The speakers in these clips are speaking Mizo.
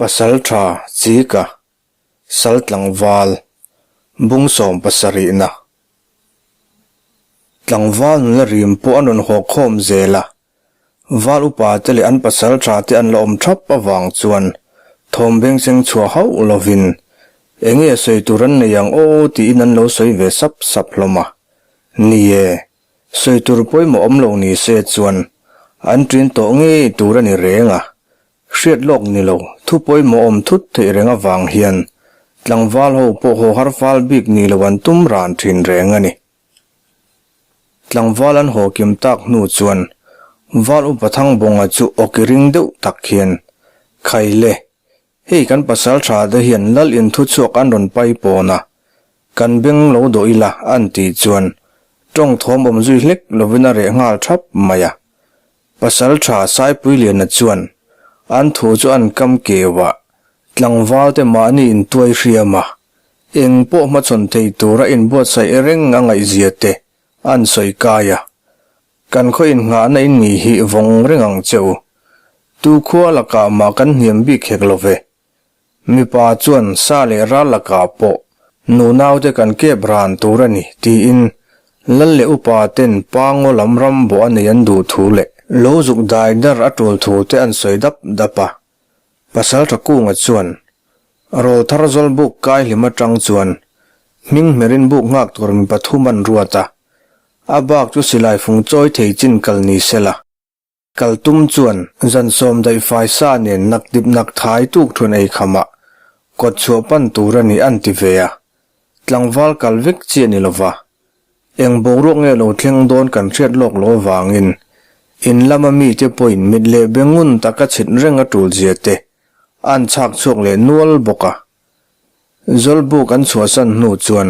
Pasaltha Chika, Sal tlangval, bung sawmpasarihna. Tlangval nula rim pawh an rawn haw khawm zel a, val upa te leh an pasaltha te an la awm thap avang chuan thawm bengcheng chhuah hauh lovin enge sawi tur an nei ang aw tiin an lo sawi ve sap sap hlawm a. Ni e, sawi tur pawimawh awm lo ni se chuan an ṭin tawh ngei tur a ni reng a, Hriat lawk ni lo, thu pawimawh awm thut theih reng avang hian tlangval ho pawh haw har fal bik ni lo an tum ran thin reng a ni. Tlangval an haw kim tak hnu chuan Val Upa Thangbawnga chu awki ring deuh tak hian, Khai le, hei kan pasal tha te hian lal in thu chhuak an rawn pai pawn a, kan beng lo dawh ila an tih chuan tawng thawm awm zui hlek lovin a reh nghal thap mai a. Pasalṭha Saipuiliana chuan an thu chu an kam keu a, tlangvalte mahni intuai hriam a, eng pawh hmachhawn thei tura inbuatsaih reng a ngaihzia te an sawi kai a. Kan khaw innghahna in ni hi vawng reng ang che u. Tu khua lakah mah kan hniam bik hek lo ve. Mipa chuan sa leh ral lakah pawh nunaute kan kep ran tur a ni tiin lal leh upa ten pa ngaw lam ram bawh a nei an duh thu leh lo zuk dai dar a tul thu te an sawi dap dap a. Pasaltha Kunga chuan rawlthar zawl buk kai hlim atang chuan hming hmerin buk nghak tur mi pathum an ruat a, a bak chu silai fung chawi thei chin kal ni sela. Kal tum chuan zan sawm daih fai sa nen nak dip nak thai tuk thun ei khamah kawt chhuah pan tur a ni an ti ve a, tlangval kal vek chi a ni lova. Eng boruak nge lo thleng dawn kan hriat lawk lo avangin in lama mite pawhin mit leh be ngun taka chhit reng a tul zia te an chhak chhuak leh nual bawk a. Zawlbuk an chhuahsan hnu chuan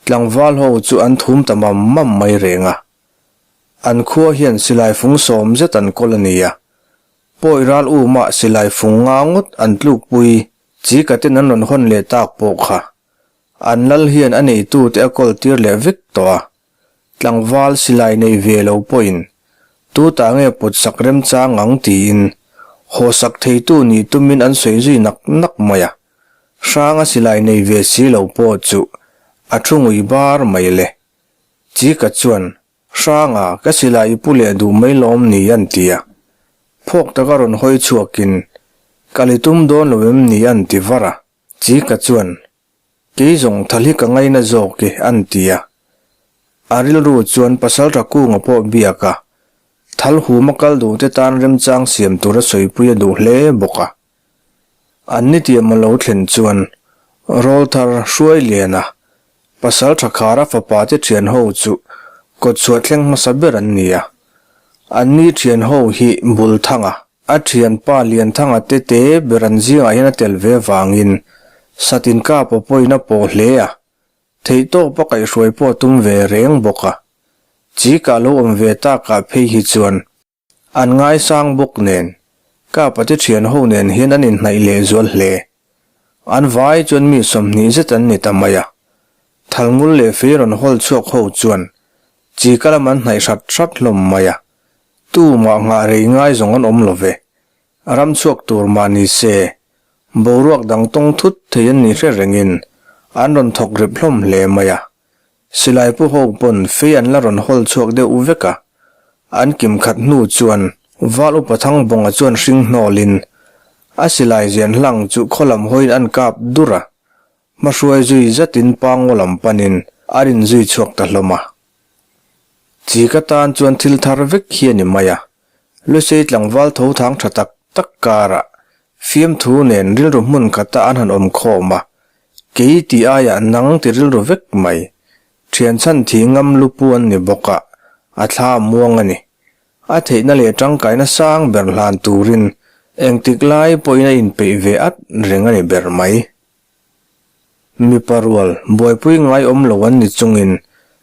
tlangval ho chu an thum ta mam mam mai reng a. An khua hian silai fung sawm zet an kawl a ni a, pawi ral umah silai fung nga ngawt an tlukpui chi katin an rawn hawn leh tak pawh kha. An lal hian a neitute a kawl tir leh vek tawh a, tlangval silai nei ve lo pawhin tutah nge put sak remchang ang tiin haw sak theitu nih tumin an sawi zui nak nak mai a, hranga silai nei ve si lo pawh chu a thu ngui bar mai le. Chika chuan, Hranga, ka silai i pu leh duh mai lawm ni an ti a. Phawk taka rawn hawi chhuakin, Kal i tum dawn lo em ni an ti var a. Chika chuan, Kei zawng thal hi ka ngaina zawk e an ti a. A rilru chuan Pasalṭha Kunga pawh biak a, thal huma kal duhte tan remchang siam tura sawipui a duh hle bawk a. An nitiam a lo thlen chuan rawlthar hruai liana pasal tha khara fapa te thian ho chu kawtchhuah thleng hmasa ber an ni a. An ni thian ho hi Bulthanga, a thianpa Lianthanga te te ber an zingah hian a tel ve vangin Satin Kapa pawhin a pawh hle a, theihtawpa kaihhruai pawh a tum ve reng bawk a. Chikah lo awm ve takah phei hi chuan An ngaisang bawk nen, ka pate thian ho nen hian an inhnaih leh zual hle. An vai chuan mi 20 zet an ni ta mai a. Thalngul leh fei rawn hawl chhuak ho chuan chi ka lam an hnaih hrat hrat hlawm mai a. Tumah nghah rei ngai zawng an awm lo ve. Ram chhuak tur mah ni se, boruak dang tawng thut thei an ni hre rengin an rawn thawk rip hlawm hle mai a. Silai pu ho pawn fei an la rawn hawl chhuak deuh vek a, an kim khat hnu chuan Val Upa Thangbawnga chuan hring hnawlin a silai zian hlang chu khaw lam hawiin an kap dur a, hmahruai zui zatin pangaw lam panin a rin zui chhuak ta hlawm a. Chi ka tan chuan thil thar vek hi a ni mai a, Lusei tlangval tho thang tha tak tak karah fiamthu nen rilru hmun khata an han awm khawm a, Kei tih aiah nang ti rilru vek mai. Thian chhan thi ngam lu pu an ni bawk a, a thla a muang a ni. A theihna leh tangkaina sang ber hlan turin engtik lai pawhin a inpeih ve at reng a ni ber mai. Mipa rual buaipui ngai awm lo an ni chungin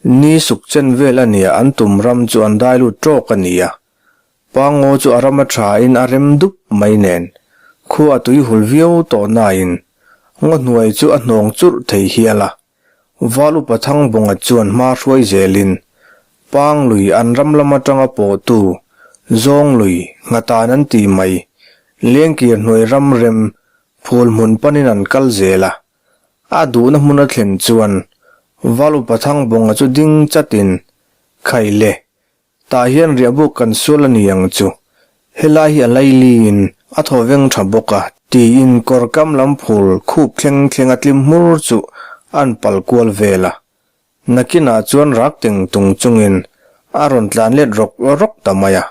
ni suk chen vel a nia an tum ram chu an dai lut tawk a ni a. Pangaw chu a ram a thain a rem dup mai nen, khua a tui hul viau tawh nain ngaw hnuai chu a hnawng churh thei hial a. Val Upa Thangbawnga chuan hma hruai zelin Pang lui an ram lam atanga pawhtu Zawng lui, Nghatan an ti mai, Lengkir hnuai ram rem. Phul hmun panin an kal zel a. A duhna hmun a thlen chuan Val Upa Thangbawnga chu ding chatin, Khai le, tah hian riahbuk kan sual a ni ang chu. Helai hi a lailiin a thaw veng tha bawk a, tiin kawr kam lam phul khup thleng thleng a tlim hmur chu an pal kual vel a. Nakinah chuan rak teng tung chungin a rawn tlan let rawk rawk ta mai a.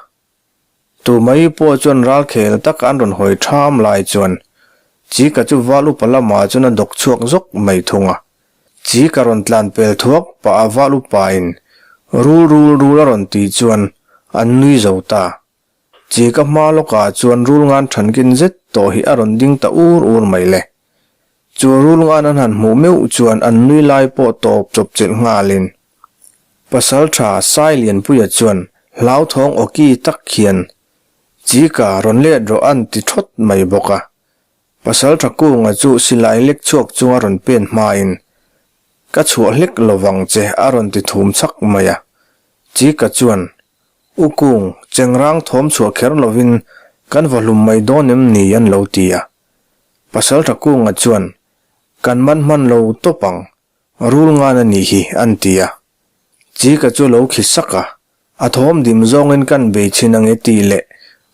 Tu mai pawh chuan ral khel tak an rawn hawi ṭham lai chuan Chika chu val upa lamah chuan a dawk chhuak zawk mai thung a. Chika rawn tlan pel thuak pah a val upain rul rul rul a rawn tih chuan an nui zo ta. Chika hma lawkah chuan rul ngan ṭhankin zet tawh hi a rawn ding ta ur ur mai le. Chu rul ngan an han hmuh meuh chuan an nui lai pawh tawp chawp chilh nghalin Pasalṭha Sailianpuia chuan hlauthawng awki tak hian, Chika, rawn let rawh an ti thawt mai bawk a. Pasalṭha Kunga chu silai lek chhuak chunga rawn pen hmain, Ka chhuah hlek lovang che a rawn ti thum chhak mai a. Chika chuan, U Kung, chengrang thawm chhuah kher lovin kan va hlum mai dawn em ni an lo ti a. Pasalṭha Kunga chuan, Kan man hman lo tawp ang, Rul ngan a nih hi, an ti a. Chika chu lo khi sak a, a thawm dim zawngin kan bei chhin ange tih leh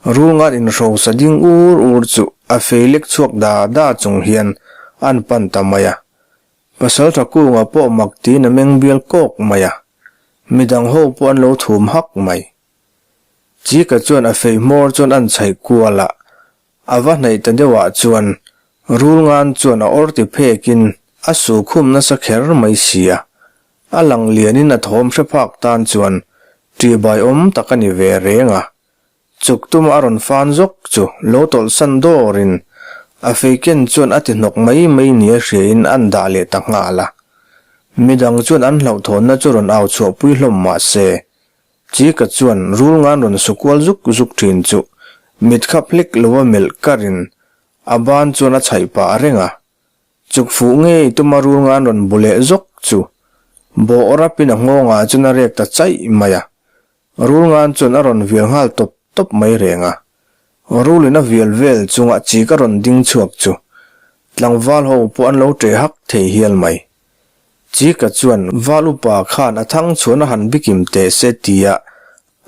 rul ngan inhrosa ding ur ur chu a fei lek chhuak da da chung hian an pan ta mai a. Pasaltha Kunga pawh mak tiin a meng bial kawk mai a, midang ho pawh an lo thum hak mai. Chika chuan a fei hmawr chuan an chhaih kual a, A va hnaih ta deuhah chuan rul ngan chuan a awr ti phekin a su khum nasa kher mai si a, a lang lianin a thawm hre phak tan chuan ṭihbai awm tak a ni ve reng a. Chuk tuma a rawn fan zawk chu lo tawlhsan dawrin a feiken chuan a ti hnawk mai mai nia hriain an dah leh ta nghal a. Midang chuan an hlauhthawnna chu rawn au chhuahpui hlawm mah se Chika chuan rul ngan rawn su kual zuk zuk thin chu mit khap hlek lo a melh karin a ban chuan a chhaih pah reng a. Chuk fuh ngei tuma rul ngan rawn bu leh zawk chu bawh rapin a nghawngah chuan a rek ta chaih mai a. Rul ngan chuan a rawn vial nghal tawp tawp mai reng a. Rulin a vial vel chungah Chika rawn ding chhuak chu tlangval ho pawh an lo ṭeh hak thei hial mai. Chika chuan Val upa khan a thang chhuan a han bikim teh se tia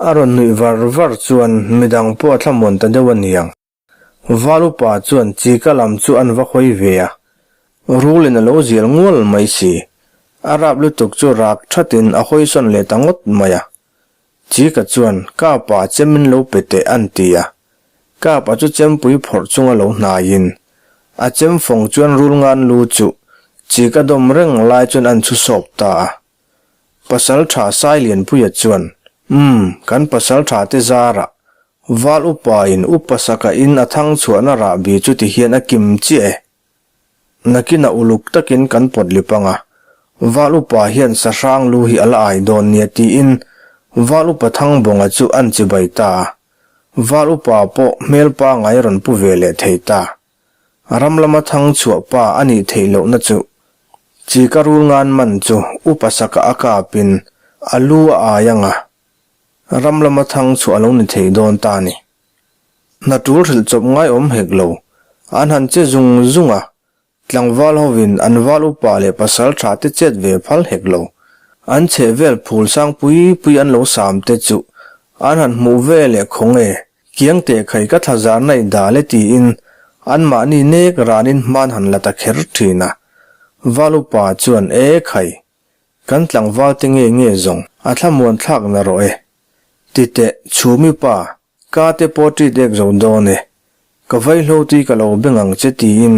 a rawn nuih var var chuan midang pawh a thlamuan ta deuh a niang. Val upa chuan Chika lam chu an va hawi ve a, rulin a lo zial ngual mai si. A rap lutuk chu rak thatin a hawisawn leh ta ngawt mai a. Chika chuan, Kapa, chem min lo pe teh, an ti a. Kapa chu chempui phawrh chunga lo hnaiin, a chem fawng chuan rul ngan lu chu Chika dawm reng lai chuan an chhu sawp ta a. Pasal tha Sailianpuia chuan, Umm, kan pasal tha te zarah, Val upa in upa saka in a thang chhuahna rahbi chu ti hian a kim chiah e. Nakinah uluk takin kan pawt lip ang a, Val upa hian sahrang lu hi a la ai dawn nia tiin Val upa Thangbawnga chu an chibai ta a. Val upa pawh hmel pangai a rawn pu ve leh thei ta. Ram lama thang chhuah pa a nih theih lohna chu Chika rul ngan man chu upa saka a kapin a lu a ai ang a, ram lama thang chhuah a lo ni thei dawn ta a ni. Hna tul hrilh chawp ngai awm hek lo. An han che zung zung a, tlangval hovin an val upa leh pasal tha te chet ve phal hek lo. An chheh vel phul sang pui pui an lo sam te chu an han hmuh ve leh khaw nge, kiang teh khai ka thla zar na i dal e tiin anmahni nek ranin hman han la ta kher thin a. Val upa chuan e khai, kan tlangval te nge nge zawng a thlamuan thlak na rawh e. Ti teh, chhumi pa, Ka te pawh ṭi dek zo dawn e. Ka vaihlo tui ka lo beng ang che tiin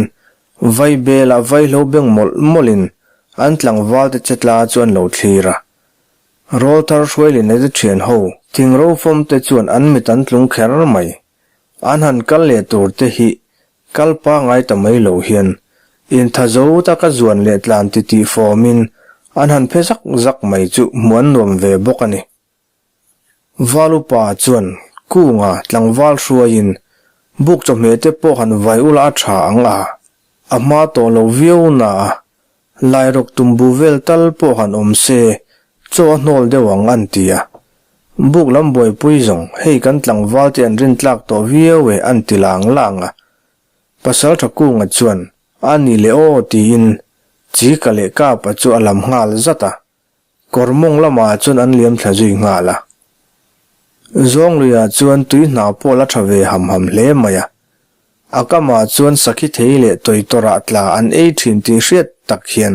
vai belah vaihlo beng mawlh mawlhin an tlangval te che tla chu an lo thlir a. Rawlthar hruailin te ṭhian ho thingro fawm te chuan an mit an tlung kher mai. An han kal leh tur te hi kal pangai ta mai lo hian intha zo taka zuan leh tlan titih fawmin an han phe zak zak mai chu hmuh an nuam ve bawk a ni. Valupa chuan Kunga tlangval hruaiin buk chawhmeh te pawh han vai ula a tha ang a, a hma tawh lo viau na a, Lairawk tumbu vel tal pawh han awm se chaw a hnawl deuh ang an ti a. Buk lam buaipui zawng hei kan tlangval te an rintlak tawh viau e an ti lang lang a. Pasalṭha Kunga chuan, A ni le aw tiin Chika leh Kapa chu a lam nghal zat a. Kawr mawng lamah chuan an liam thla zui nghal a. Zawngluiah chuan tui hna pawh la tha ve ham ham hle mai a. A kamah chuan sakhi thei leh tawi tawrah tla an ei thin tih hriat tak hian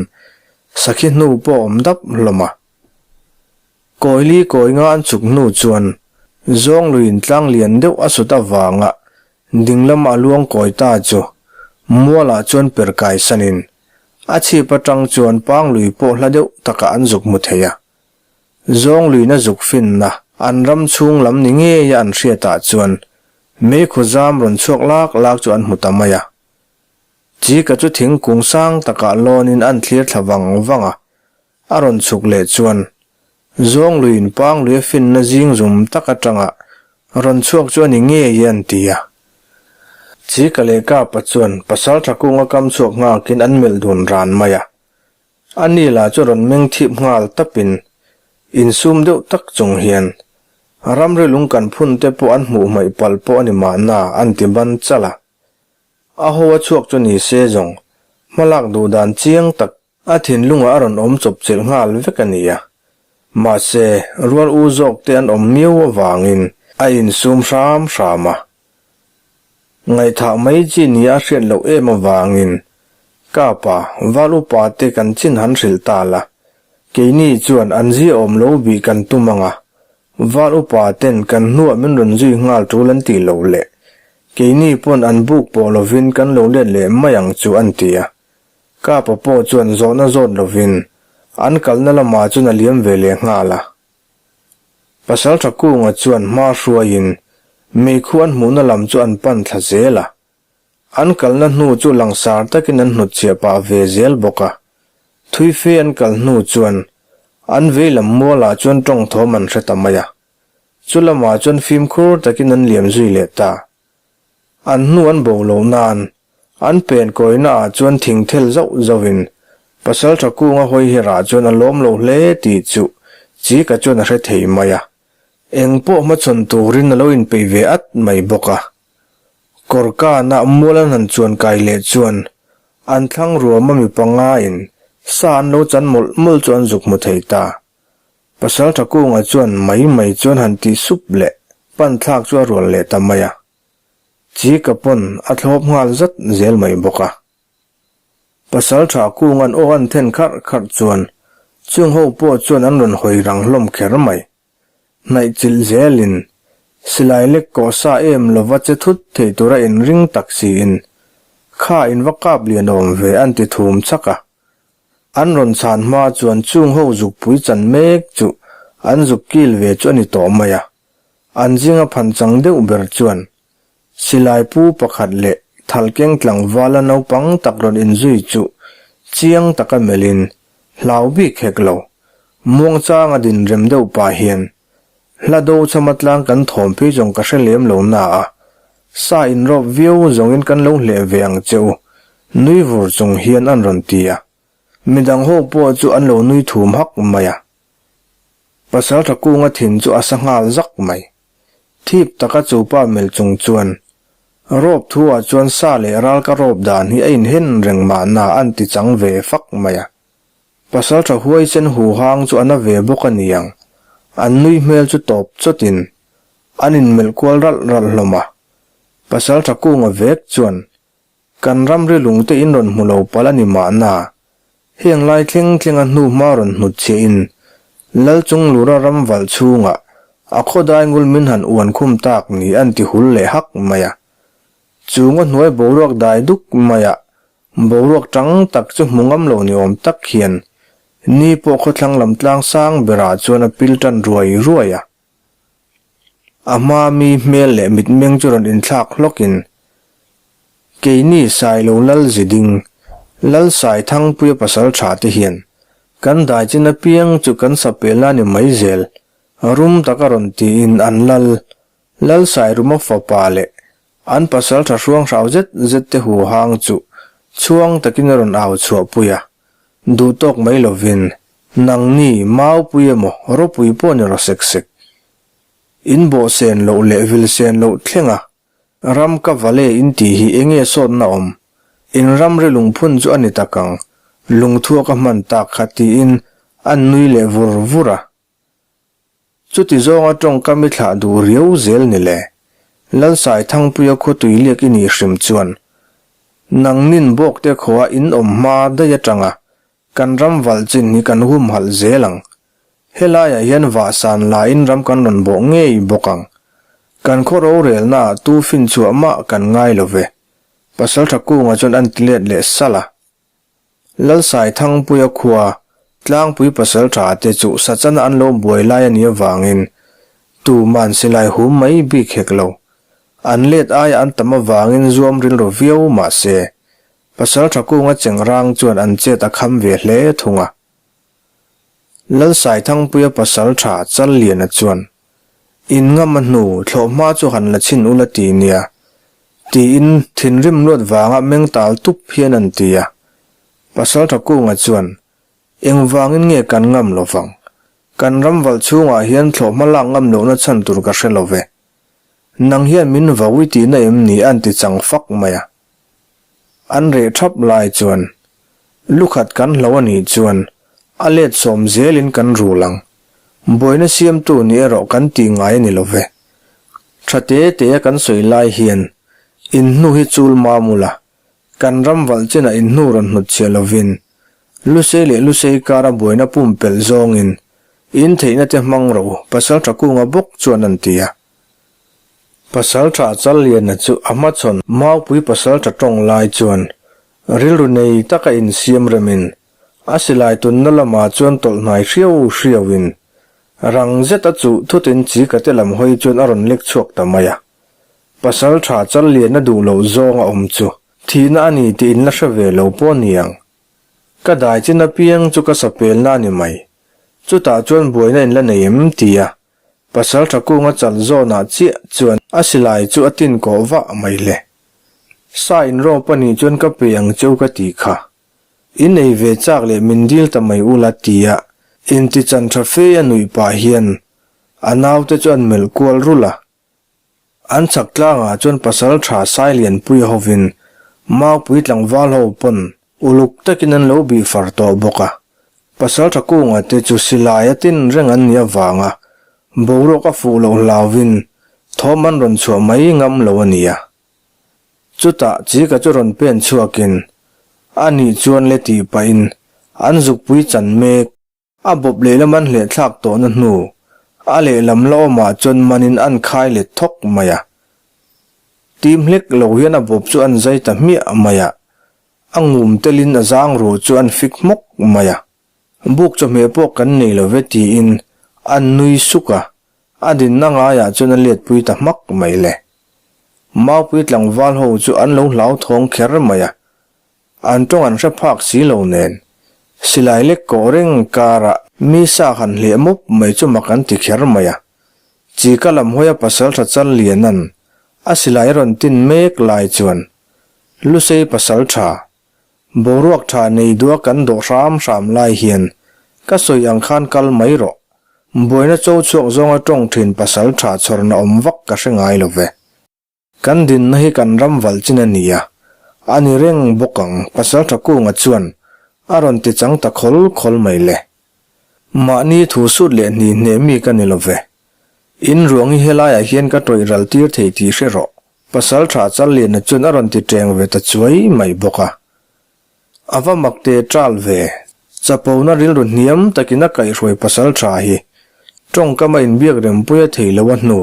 sakhi hnu pawh a awm dap hlawm a. Kawili kawi nga an chuk hnu chuan Zawngluiin tlang lian deuh a sut avanga ding lama a luang kawi ta chu mualah chuan per kai sanin a chhip atang chuan panglui pawh hla deuh takah an zuk hmu thei a. Zawngluina zuk finna an ram chhung lam ni ngeia an hriatah chuan meikhu zam rawn chhuak lak lak chu an hmu ta mai a. Chika chu thingkung sang takah lawnin an thlir thla vang vang a, A rawn chhuk leh chuan Zawngluiin Pangluia finna zing zum tak atanga rawn chhuak chu a ni ngei e an ti a. Chika leh Kapa chuan Pasaltha kunga kam chhuak nghakin an melh dun ran mai a. A ni lah chu rawn meng thip nghal tapin insum deuh tak chung hian ramri lung kan phun te pawh an hmuh hmaih palh pawh a ni mahna an ti ban chalh a. A ho a chhuak chu ni se zawng hmalak duh dan chiang tak A thinlungah a rawn awm chawpchilh nghal vek a ni a. Mahse, rual u zawk te an awm miau avangin a insum hram hram a. Ngaihthah mai chi nia a hriat loh em avangin, Kapa, val upa te kan chin han hrilh ta la, keini chuan an ziaawm lo bih kan tum ang a, val upa ten kan hnuah min rawn zui nghal tul an tih loh leh, keini pawn an buk pawh lovin kan lo let leh mai ang chu an ti a. Kapa pawh chuan zawhna zawt lovin an kalna lamah chuan a liam ve leh nghal a. Pasaltha Kunga chuan hma hruaiin meikhu an hmuhna lam chu an pan thla zel a. An kalna hnu chu langsar takin an hnutchhiah pah ve zel bawk a. Thui fe an kal hnu chuan an vei lam mualah chuan tawng thawm an hre ta mai a. Chu lamah chuan fimkhur takin an liam zui leh ta. An hnu an bo loh nan an pen kawina ah chuan thing thel zauh zauhin Pasaltha Kunga hawi herah chuan a lawm lo hle tih chu Chika chuan a hre thei mai a. Eng pawh hmachhawn turin a lo inpeih ve at mai bawk a. Kawrkana mual an han chuan kai leh chuan an thlang ruama mi pangaiin sa an lo chan mawlh mawlh chu an zuk hmu thei ta. Pasaltha Kunga chuan mai mai chuan han tih sup leh pan thlak chu a rual leh ta mai a. Chika pawn a thlawp nghal zat zel mai bawk a. Pasaltha Kunga'n aw an then kharh kharh chuan chung ho pawh chuan an rawn hawi rang hlawm kher mai. Hnaih chilh zelin silai lek kawh sa em lova che thut thei tura inring tak siin kha in va kap lian awm ve an ti thum chak a. An rawn chhan hma chuan chung ho zukpui chan mek chu an zuk kil ve chu a ni tawh mai a. An zinga phan chang deuh ber chuan silai pu pakhat leh thalkeng tlangvala naupang tak rawn inzui chu chiang taka melhin hlau bik hek lo. Muangchanga dinrem deuh pah hian hla do chama tlang kan thawm phei zawng ka hre lem lo na a, sa inrawp viau zawngin kan lo hleh ve ang che u, nui vur chung hian an rawn ti a. Midang ho pawh chu an lo nui thum hak mai a. Pasaltha Kunga thin chu a sa nghal zak mai. Thip taka chu pa melh chung chuan, Rawp thu ah chuan sa leh ral ka rawp dan hi a inhen reng mahna an ti chang ve fak mai a. Pasaltha huaisen huhang chu a na ve bawk a niang, an nui hmel chu tawp chawtin an inmelh kual ralh ralh hlawm a. Pasaltha Kunga vek chuan, Kan ramri lungte in rawn hmu lo palh a ni mahna, heng lai thleng thleng a hnuhma rawn hnut chhiahin Lalchunglura ram valh chhungah a khawdai ngul min han uan khum tak ni an ti hul leh hak mai a. Chu ngaw hnuai boruak dai duk maiah Boruak tang tak chu hmu ngam lo ni awm tak hian ni pawh khawthlang lam tlang sang berah chuan a pil tan ruai ruai a. A hma mi hmel leh mitmeng chu rawn inthlak hlawkin, Keini Sailo Lal Ziding, Lal Saithangpuia pasal tha te hian kan dai chin apiang chu kan sapelna ni mai zel, rum taka rawn tiin an lal Lal Sairuma fapa leh An pasal tha hruang hrau zet zet te hu hang chu chhuang takin a rawn au chhuah pui a, duh tawk mai lovin, Nangni, Maupui emaw, Ropui pawh ni rawh sek sek. In bawh sen loh leh vil sen loh thleng a. Ram ka vale in tih hi enge sawtna awm? In ramri lungphun chu a ni tak ang, lungthuak a hman tak kha tiin an nui leh vur vur a. Chuti zawnga tawngkam i thlah duh riau zel ni le. Lalsai Thangpuia khawtui liak i nih hrim chuan nangnin bawkte khawha in awm hma daih atanga Kan ram valh chin hi kan humhalh zel ang. Helaiah hian vahsan lain ram kan rawn bawh ngei bawk ang. Kan khaw rorelnaah tu finchhuah mah kan ngai lo ve. Pasaltha Kunga chuan an ti let leh salh a. Lalsai Thangpuia khua Tlangpui pasaltha te chu sachana an lo buai lai a nih avangin tuman silai hum mai bik hek lo. An let aia an tam avangin zuam rilru viau mah se Pasal tha kunga chengrang chuan an chet a kham ve hle thung a. Lalsaithangpuia pasal tha Challiana chuan, In ngam a hnu, thlawhhma chu han la chhin ula ti nia, tiin thinrim luat vanga meng tal tup hian an ti a. Pasal tha kunga chuan, Engvangin nge kan ngam lo vang? Kan ram valh chhungah hian thlawhhma lak ngam lohna chhan tur ka hre lo ve. Nang hian min vau i tihna em ni an ti chang fak mai a. An reh thap lai chuan lukhat kan hlo a nih chuan a let sawm zelin kan rul ang. Buaina siamtu nih erawh kan tih ngai a ni lo ve. Tha te te a kan sawi lai hian in hnu hi chul mam ula, kan ram valh chinah in hnu rawn hnut chhiah lovin Lusei leh Lusei kara buaina pumpelh zawngin in theihna te hmang rawh u, Pasaltha Kunga bawk chuan an ti a. Pasalṭha Challiana chu a hmachhawn Maupui pasalṭha ṭawng lai chuan rilru nei taka insiam remin a silai tunna lamah chuan tawlh hnai hriau hriauin rang zet a chuh thutin chikate lam hawi chuan a rawn lek chhuak ta mai a. Pasalṭha Challiana duh loh zawng a awm chu thihna a ni tih in la hre ve lo pawh ni ang. Ka dai chin apiang chu ka sapelna a ni mai. Chutah chuan buaina in la nei em? ti a Pasal tha kunga chal zawnah chiah chuan a silai chu a tin kawh vah mai le. Sa in rawp a nih chuan ka pe ang cheu ka tih kha. In ei ve chak leh min dil ta mai ula tia inti chan tha fe a nuih pah hian a naute chu an melh kual rulh a. An chhak tlangah chuan pasal tha Sailianpuia hovin Maupui tlangval ho pawn uluk takin an lo bih far tawh bawk a. Pasal tha kunga te chu silai a tin reng an nih avanga boruak a fuh loh hlauvin thawm an rawn chhuah mai ngam lo a nia. Chutah Chika chu rawn pen chhuakin a nih chuan le tih pahin an zukpui chan mek. A bawp lehlam an hleh thlak tawhna hnu, a lehlam la awmah chuan manin an khai let thawk mai a. Tim hlek lo hian a bawp chu an zai ta hmiah mai a, a ngum telin a zang ruh chu an fik hmawk mai a. Buk chawhmeh pawh kan nei lo ve tiin an nui suk a, a dinna ngaiah chuan a letpui ta hmak mai le. Maupui tlangval ho chu an lo hlauthawng kher mai a, An tawng an hre phak si lo nen, silai lek kawh reng karah mi sa han hleh mawp mai chu mak an ti kher mai a. Chika lam hawia pasaltha Challiana'n a silai a rawn tin mek lai chuan Lusei pasaltha, boruak tha nei duah kan dawh hram hram lai hian ka sawi ang khan kal mai rawh, buaina cho chhuak zawnga tawng thin pasaltha chhawrna awm vak ka hre ngai lo ve. Kan dinna hi kan ram valh chin a ni a, a ni reng bawk ang, Pasalṭha Kunga chuan a rawn ti chang ta khawl khawl mai le. Mahni thu sut leh hni hneh mi ka ni lo ve. In ruang hi helaiah hian ka tawih ral tir thei tih hre rawh, Pasalṭha Challiana chuan a rawn ti ṭeng ve ta chuai mai bawk a. A va mak te ṭal ve. Chapona rilru hniam takin a kaihhruai Pasalṭha hi ṭawngkam a inbiak rempui a thei lo a hnu.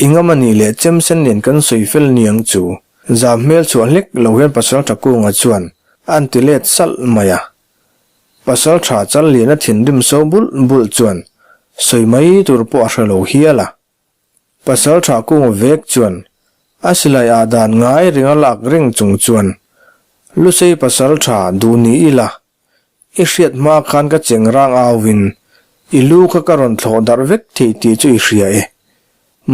I ngam a nih leh chem sen nen kan sawi fel niang chu. Zam hmel chhuah hlek lo hian Pasalṭha Kunga chuan an ti let salh mai a. Pasalṭha Challiana thinrim so bulh bulh chuan sawi mai tur pawh a hre lo hial a. Pasalṭha Kunga vek chuan a silai ah dan ngai ringa lak reng chung chuan Lusei Pasalṭha duh ni ila I hriat hma khan ka cheng rang auin i lu kha ka rawn thlawh darh vek thei tih chu i hria e.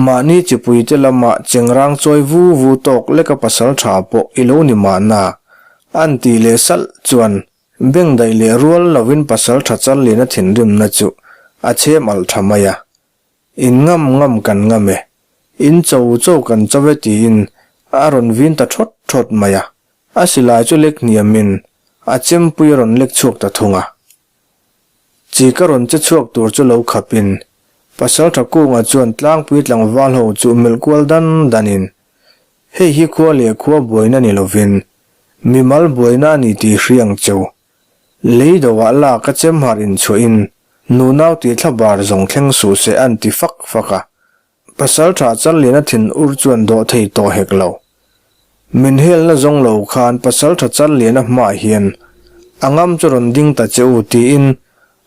Mahni chipuite lamah cheng rang chawi vu vu tawk leka pasal tha pawh i lo ni mahna an tih leh salh chuan beng daih leh rual lovin pasal tha Challiana thinrimna chu a chhem alh tha mai a. In ngam ngam kan ngam e. In cho cho kan cho e tiin. A rawn vin ta thawt thawt mai a, a silai chu lek hniamin a chempui a rawn lek chhuak ta thung a. Chi ka rawn che chhuak tur chu lo khapin Pasalṭha Kunga chuan tlangpui tlangval ho chu melh kual dan danin, Hei hi khua leh khua buaina ni lovin mimal buaina a ni tih hri ang cheu. Lei doah lak a chem harh inchhuahin nunau tih thla bar zawng thleng suh se an ti fak fak a. Pasalṭha Challiana thin ur chuan dawh thei tawh hek lo. Min helna zawng lo khan Pasalṭha Challiana hmaah hian a ngam chu rawn ding ta che u tiin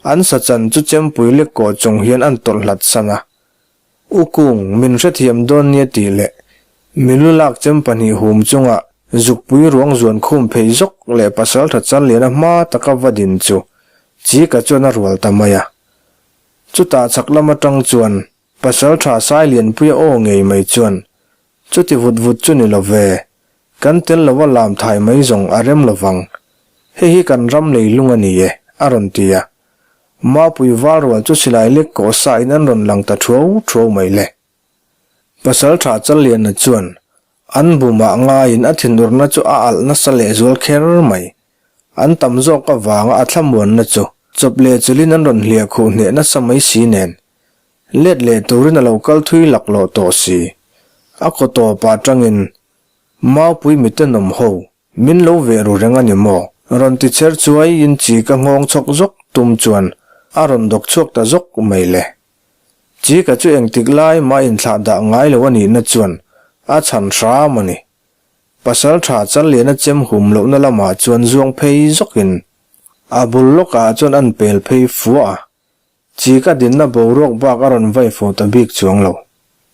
an sachan chu chempui lek kawh chung hian an tawlh hlat san a. U Kung, min hrethiam dawn nia tih leh mi lu lak chem pahnih hum chunga zukpui ruang zuan khum phei zawk leh Pasalṭha Challiana hma taka va din chu Chika chuan a rual ta mai a. Chutah chhak lam aṭang chuan Pasalṭha Sailianpuia aw ngei mai chuan, Chuti vut vut chu ni lo ve, kan tel lova lam thai mai zawng a rem lo vang. Hei hi kan ram leilung a ni e, a rawn ti a. Mapui valrual chu silai lek kawh sa in an rawn lang ta thuau thuau mai le. Pasalṭha Challiana chuan an bumah ngaiin a thinurna chu a alh nasa lehzual kher mai. An tam zawk avanga a thlamuanna chu chawp leh chulin an rawn hliah khuh hneh nasa mai si nen. Let leh turin a lo kal thui laklawh tawh si. A kaw tawpah atangin Maupui mitenawm ho min lo veh ru reng a ni maw? Rawn ti cher chuai in chi ka nghawng chhawk zawk tum chuan a rawn dawk chhuak ta zawk mai le. Chi ka chu engtik lai mah inthlah dah ngai lo a nihna chuan a chhan hram a ni. Pasal tha Challiana chem hum lohna lamah chuan zuang phei zawkin a bul lawkah chuan an pel phei fua a. Chi ka dinna boruak bak a rawn vai fo ta bik chuang lo.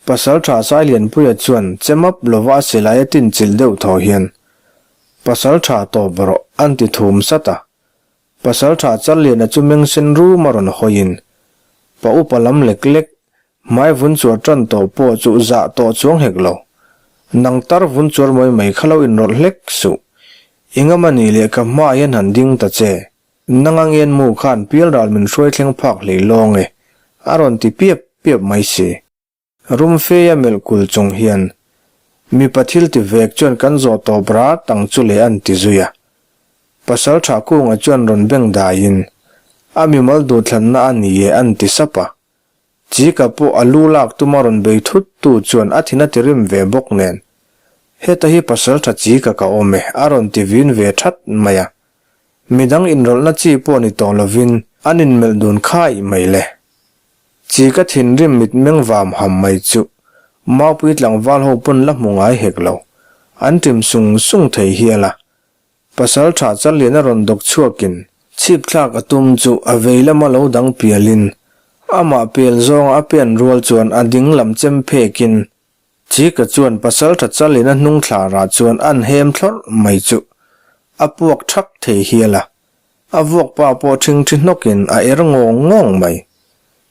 Pasal tha Sailianpuia chuan che map lova a silai a tin chilh deuh thaw hian, Pasal tha tawp rawh, an ti thum sat a. Pasal tha Challiana chu meng sen rum a rawn hawiin, pa upa lam lek lek, hmai vun chuar tan tawh pawh chu zah tawh chuang hek lo. Nang tar vun chuar mai mai kha lo inrawlh hlek suh. I ngam a nih leh ka hmaah hian han ding ta che. Nang a ngen mu khan pialral min hruai thleng phak hlei lawng e, a rawn ti piap piap mai si. Rum feia melh kul chung hian, Mipa thil ti vek chuan kan zawh tawp rat ang chu le an ti zui a. Pasal tha kunga chuan rawn beng daiin, A mimal duhthlanna a ni e an ti sap a. Chika pawh a lu lak tuma rawn bei thut tu chuan a thin a ti rim ve bawk nen, Heta hi pasal tha Chika ka awm e a rawn ti vin ve that mai a. Midang inrawlhna chi pawh ni tawh lovin an inmelh dun khai mai le. Chi ka thinrim mitmeng vam ham mai chu Maupui tlangval ho pawn la hmu ngai hek lo. An ṭim sung sung thei hial a. Pasal ṭha Challiana rawn dawk chhuakin chhip thlak a tum chu a vei lama lo dang pialin amah pel zawnga a pen rual chuan a ding lam chem phekin Chika chuan Pasalṭha Chalin a hnung thlarah chuan an hem thlawrh mai chu a puak ṭhak thei hial a, a vuakpa pawh ṭhingṭhi hnawkin a er ngawng ngawng mai.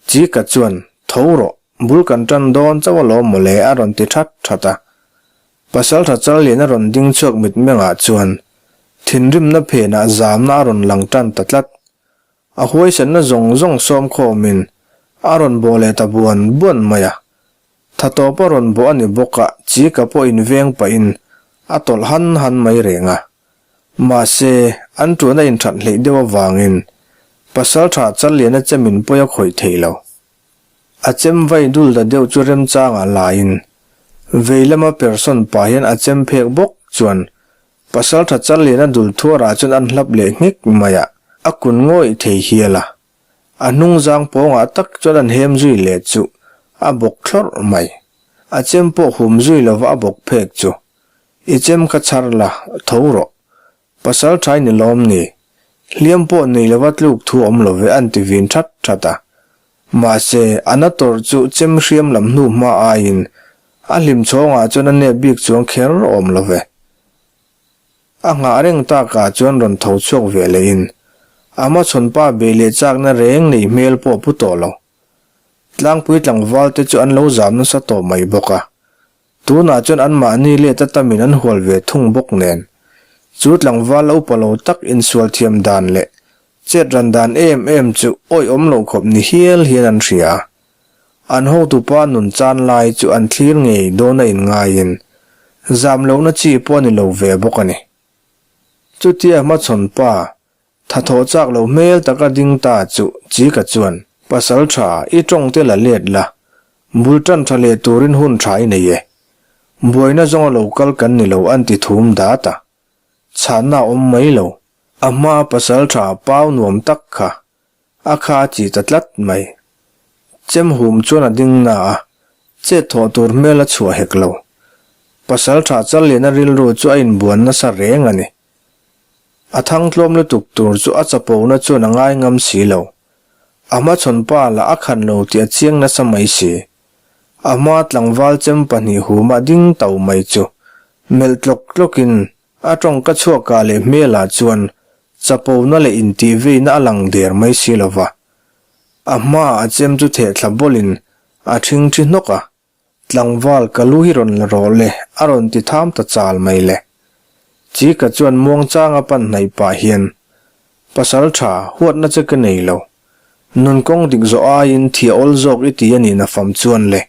Chika chuan, Tho rawh, bul kan ṭan dawn chauh alawm mawle a rawn ti ṭhat ṭhat a. Pasalṭha Chalin a rawn ding chhuak mitmengah chuan thinrimna phenah zamna a rawn lang ṭan ta tlat. A huaisanna zawng zawng sawm khawmin a rawn bawh leh ta buan buan mai a. Tha tawp a rawn bawh a ni bawk a, Chika pawh inveng pahin a tawlh han han mai reng a. Mahse, an tuan a inthat hleih deuh avangin Pasaltha Challiana chemin pawi a khawih thei lo. A chem vai dul ta deuh chu remchangah laiin vei lama persawn pah hian a chem phek bawk chuan Pasaltha Challiana dul thuarah chuan an hlap leh nghek mai a, a kun ngawih thei hial a. A hnung zang pawngah tak chuan an hem zui leh chu a bawk thlawrh mai. A chem pawh hum zui lova a bawk phek chu. I chem kha chhar la, tho rawh. Pasal thai ni lawm ni. Hliam pawh nei lova tluk thu awm lo ve an ti vin that that a. Mahse, a na tawrh chu chem hriam lam hnu hma aiin a hlim chhawngah chuan a nep bik chuang kher awm lo ve. A nghah reng takah chuan rawn tho chhuak ve lehin a hmachhawnpa bei leh chakna reng nei hmel pawh pu tawh lo. Tlangpui tlangval te chu an lo zam nasa tawh mai bawk a. Tunah chuan anmahni let a tamin an hual ve thung bawk nen. Chu tlangval lo upa lo tak insual thiam dan leh chet ran dan em em chu awihawm loh khawp ni hial hian an hria a. An hotupa nun chan lai chu an thlir ngei dawn a inngaiin. Zam lohna chi pawh a ni lo ve bawk a ni. Chutia hmachhawn pa tha thawh chak lo hmel taka ding ta chu Chika chuan, Pasal tha, i tawng te la let la, bul tan tha leh turin hun tha i nei e. Buaina zawnga lo kal kan ni lo an ti thum dat a. Chhanna a awm mai lo, a hmaa pasal tha pau nuam tak kha A kha a chi ta tlat mai. Chem hum chuan a ding na a, chet thawh tur hmel a chhuah hek lo. Pasal tha Challiana rilru chu a inbuan nasa reng a ni. A thang tlawm lutuk tur chu a chapona chuan a ngai ngam si lo. A hmachhawn pa lah a khan lo tih a chiang nasa mai si. A hma tlangval chem pahnih huma ding to mai chu melh tlawk tlawkin A tawngka chhuakah leh hmelah chuan chapona leh intihveina a lang der mai si lo va. A hmaah a chem chu theh thla bawlin a ṭhingṭhi hnawk a, Tlangval ka lu hi rawn la rawh le a rawn ti tham ta chal mai le. Chika chuan muangchanga pan hnaih pah hian, Pasal ṭha, huatna che ka nei lo. Nun kawng dik zawh aiin thia awl zawk i ti a nih na fam chuan le.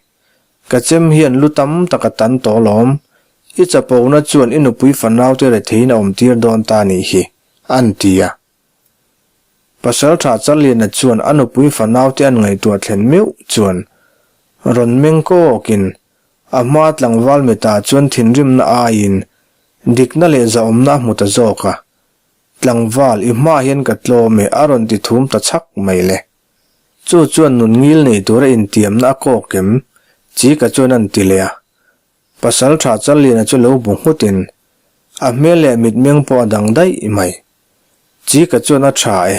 Ka chem hian lu tam tak a tan tawh alawm. I chapona chuan i nupui fanaute retheiin a awmtir dawn ta nih hi, an ti a. Pasaltha Challiana chuan a nupui fanaute an ngaihtuah thlen meuh chuan rawn meng kawkin a hma tlangval mitah chuan thinrimna aiin dikna leh zahawmna a hmu ta zawk a. Tlangval, i hmaah hian ka tlawm e, a rawn ti thum ta chhak mai le. Chu chuan nun ngil nei tura intiamna a kawk em? Chika chuan a ti leh a. Pasal tha Challiana chu lo bu nghutin a hmel leh mitmeng pawh a dang daih mai. Chika chuan a tha e,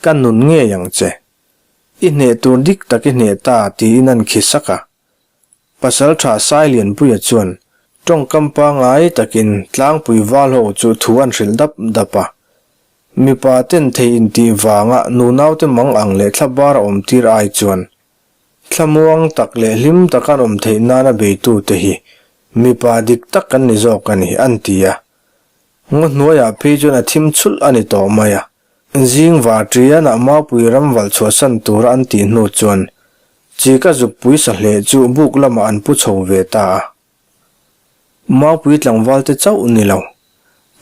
ka nun ngei ang che. I hneh tur dik tak i hneh ta tiin an khi sak a. Pasal tha Sailianpuia chuan tawngkam pangngai takin tlangpui val ho chu thu an hrilh dap dap a. Mipa ten thei intih vanga nunaute mang ang leh thla bar a awm tir ai chuan thlamuang tak leh hlim taka an awm theih nana beitute hi mipa dik tak kan ni zawk a ni, an ti a. Ngaw hnuaiah phei chuan a thim chhulh a ni tawh mai a. Zing var ṭianah Maupui ram valh chhuahsan tura an tih hnu chuan Chika zukpui sahleh chu buk lamah an pu chho ve ta a. Maupui tlangvalte chauh ni lo.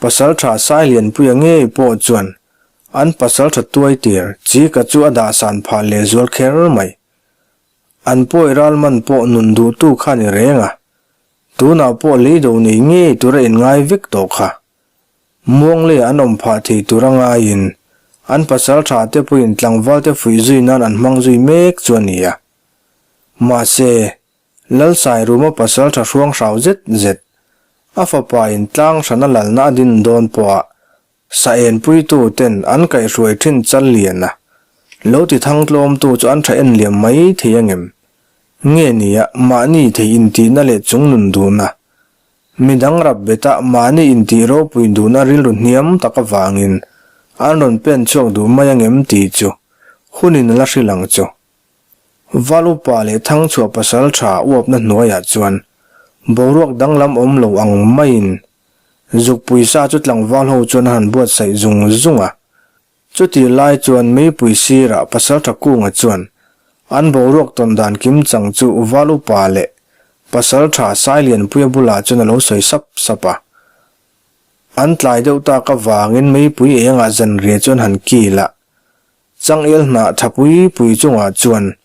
Pasalṭha Sailianpuia ngei pawh chuan an pasalṭha tuaitir Chika chu a dahsan phah lehzual kher mai. An pawi ral man pawh nun duhtu kha ni reng a, tunah pawh leido nei ngei tura inngai vek tawh kha. Muangleia an awm phah thei tur a ngaiin an pasalṭha te pawhin tlangvalte fuih zui nan an hmang zui mek chu a ni a. Mahse, Lalsairuma pasal tha hruang hrau zet zet, a fapa in tlang hrana lalna a din dawn pawha sa enpuitu ten an kaihhruai thin chal lian a, lo ti thang tlawmtu chu an tha en liam mai thei angem? Nge nia mahni thei intihna leh chungnun duhna, midang rap beta mahni intih ropui duhna rilru hniam tak avangin an rawn pen chhuak duh mai angem tih chu hunin a la hrilh ang chu. Val upa leh Thangchhuah pasal tha uapna hnuaiah chuan boruak danglam awm lo ang maiin zukpui sa chu tlangval ho chuan a han buatsaih zung zung a. Chutih lai chuan meipui sirah pasal tha kunga chuan an boruak tawn dan kim chang chu val upa leh pasal tha Sailianpuia bulah chuan a lo sawi sap sap a. An tlai deuh tak avangin meipui engah zanriah chuan han kil a. Changel hnah tha pui pui chungah chuan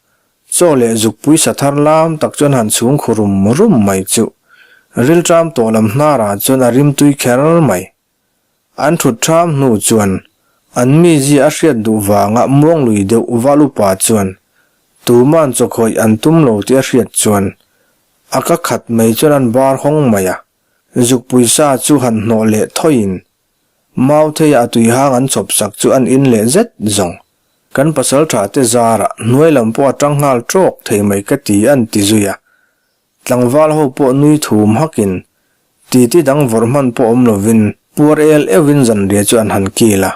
chaw leh zukpui sa thar lam tak chuan han chhung khu rum rum mai chu rilṭam tawh lam hnarah chuan a rim tui kher mai. An thut ṭham hnu chuan an mizia a hriat duh vanga muanglui deuh val upa chuan tuman chaw khawih an tum lo tih a hriat chuan a ka khat mai chuan an bar hawng mai a, zukpui sa chu han hnawh leh thawiin Mautheia a tuihang an chhawp sak chu an in leh zet zawng. Kan pasal tha te zarah hnuai lam pawh a tang nghal tawk thei mai ka ti an ti zui a. Tlangval ho pawh nui thum hakin titi dang vawrh hman pawh awm lovin puar el euhin zanriah chu an han kil a.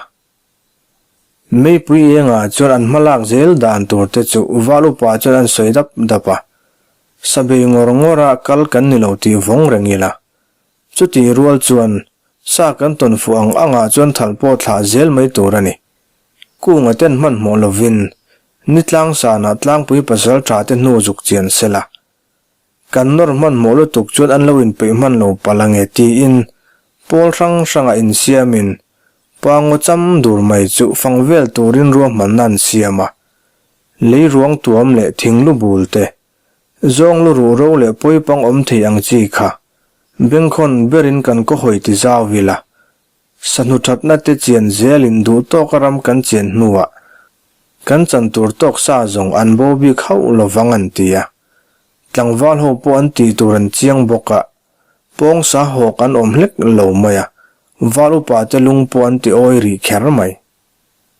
Meipui engah chuan an hmalak zel dan tur te chu val upa chuan an sawi dap dap a. Sabei ngawr ngawra kal kan ni lo tih vawng reng ila. Chutih rual chuan sa kan tawn fuh ang angah chuan thal pawh thlah zel mai tur a ni. Kunga ten hmanhmawh lovin ni tlang sanah tlangpui pasal tha te hnu zuk chian se la. Kan nawr hmanhmawh lutuk chuan an lo inpeih hman lo palh ange tiin pawl hrang hrangah insiamin pangaw cham dur mai chu fang vel turin ruahmanna an siam a. Lei ruang tuam leh thing lu bul te, zawng lu ruh ro leh pawipang awm thei ang chi kha bengkhawn berin kan kaw hawi ti zau ila Sahnu thatna te chian zelin duh tawka ram kan chian hnuah kan chan tur tawk sa zawng an bo bik hauh lovang an ti a. Tlangval ho pawh an tih tur an chiang bawk a, pawng sa hawk an awm hlek lo mai a, val upa te lung pawh an ti awi rih kher mai.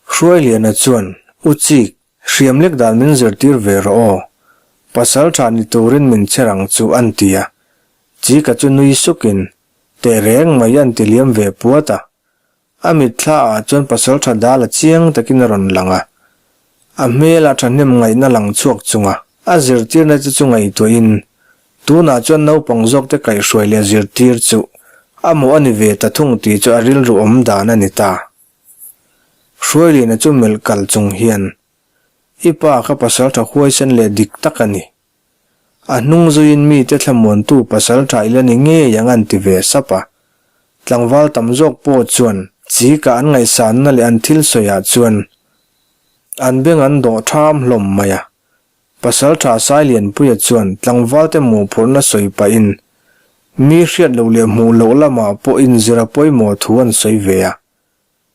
Hruailiana chuan, U Chik, hriam lek dan min zirtir ve rawh aw, pasal tha ni turin min chher ang chu an ti a. Chika chu nui sukin, Teh reng mai an ti liam ve puat a. A mitthla ah chuan pasal tha dal a chiang takin a rawn lang a. A hmel ah thahnem ngaihna lang chhuak chunga a zirtirna te chu ngaihtuahin tunah chuan naupang zawk te kaihhruai leh zirtir chu a mawh a ni ve ta thung tih chu a rilru awm dan a ni ta. Hruailiana chu melh kal chung hian, I pa kha pasal tha huaisen leh dik tak a ni. A hnung zuiin mite thlamuantu pasal tha ila ni ngei ang an ti ve sap a. Tlangval tam zawk pawh chuan chika an ngaihsanna leh an thil sawiah chuan an beng an dawh tham hlawm mai a. Pasal tha Sailianpuia chuan tlangvalte mawhphurhna sawi pahin mi hriat loh leh hmuh loh lamah pawh inzir a pawimawh thu an sawi ve a.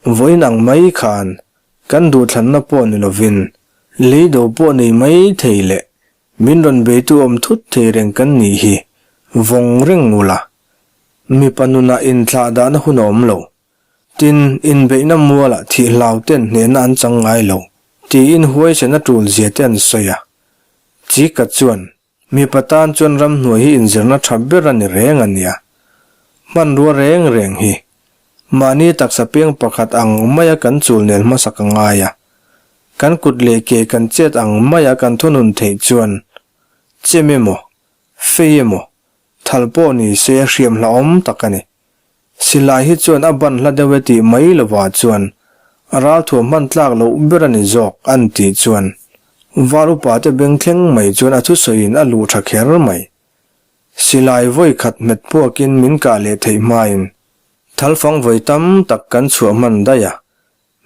Vawiin ang mai khan kan duhthlanna pawh ni lovin leido pawh nei mai thei leh min rawn beitu awm thut thei reng kan nih hi vawng reng ula. Mipa nunah inthlah dahna hun a awm lo. Tin, inbeihna mualah thih hlau ten hnehna an chang ngai lo tiin huaisen a tul zia te an sawi a. Chika chuan Mipa tan chuan ramhnuai hi inzirna tha ber a ni reng a nia. Hmanrua reng reng hi mahni taksa peng pakhat ang maia kan chul nel hmasak a ngai a. Kan kut leh ke kan chet ang maia kan thunun theih chuan chem emaw, fei emaw, thal pawh ni se hriam hlauhawm tak a ni. Silai hi chuan a ban hla deuh e tih mai lovah chuan a ralthuam hman tlak loh ber a ni zawk an tih chuan val upa te beng thleng mai chuan a thusawiin a luh tha kher mai. Silai vawi khat hmet puakin min kah leh theih hmain thalfang vawi tam tak kan chhuah hman daih a,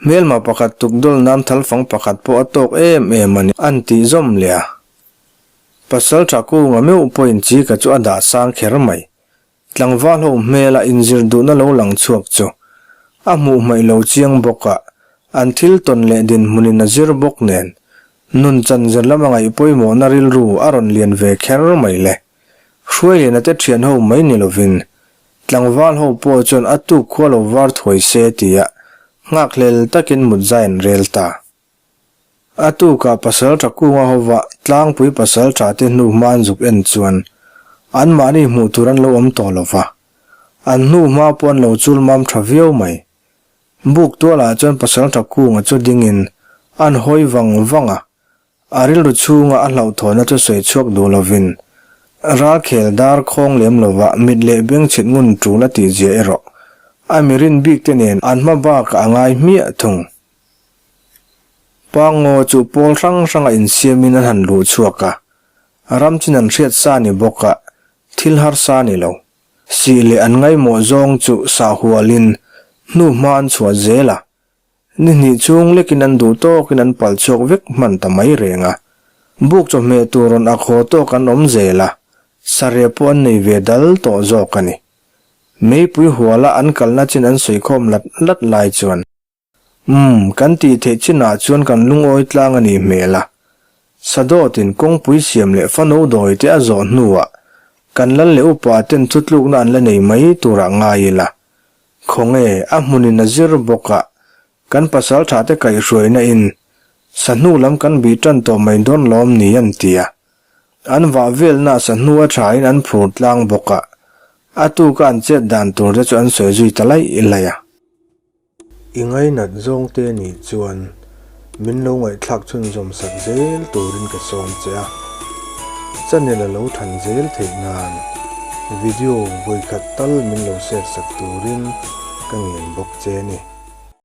hmelma pakhat tukdawl nan thalfang pakhat pawh a tawk em em a ni an tih zawm leh a. Pasal tha kunga meuh pawhin chika chu a dah sang kher mai. Tlangval ho hmela inzir duhna lo lang chhuak chu a hmuh hmaih lo chiang bawk a, an thil tawn leh dinhmunin a zir bawk nen nun chan zir lama ngaih pawimawhna rilru a rawn lian ve kher mai le. Hruailiana te thian ho mai ni lovin tlangval ho pawh chuan a tuk khua lo var thuai se tia nghakhlel takin mutzai an rel ta. A tukah pasal tha kunga hova tlangpui pasal tha te hnu hma an zuk en chuan anmahni hmuh tur an lo awm tawh lo va, an hnu hma pawh an lo chul mam tha viau mai. Buk tualah chuan pasal tha kunga chu dingin an hawi vang vang a, a rilru chhunga a hlauhthawnna chu sawi chhuak duh lovin ralkhel dar khawng lem lova mit leh beng chhit ngun tul a tihzia erawh a mirin bik te nen an hma bakah a ngai hmiah thung. Pangngaw chu pawl hrang hranga insiamin an han luh chhuak a, ram chin an hriat sa ni bawk a, thil harsa ni lo. Sih leh an ngaimawh zawng chu sah hualin hnu hma an chhuah zel a, ni hnih chhung lekin an duh tawkin an pal chhuak vek hman ta mai reng a. Buk chawhmeh tur rawn ak haw tawk an awm zel a, sareh pawh an nei ve dal tawh zawk a ni. Meipui huala an kalna chin an sawikhawm lat lat lai chuan. Umm, kan tih theih chinah chuan kan lungawi tlang a nih hmel a. Sadawtin kawngpui siam leh fano dawi te a zawh hnuah kan lal leh upa ten thutlukna an la nei mai turah ngai ila. Khawnge, a hmunin a zir bawk a, kan pasal tha te kaihhruaina in sahnu lam kan bih tan tawh mai dawn lawm ni an ti a. An vah velna sahnu a thain an phur tlang bawk a, a tuka an chet dan tur te chu an sawi zui ta laih laih a. I ngainat zawng te nih chuan min lo ngaihthlak chhunzawm sak zel turin ka sawm che a, channel a lo than zel theih nan video vawikhat tal min lo share sak turin ka ngen bawk che a ni.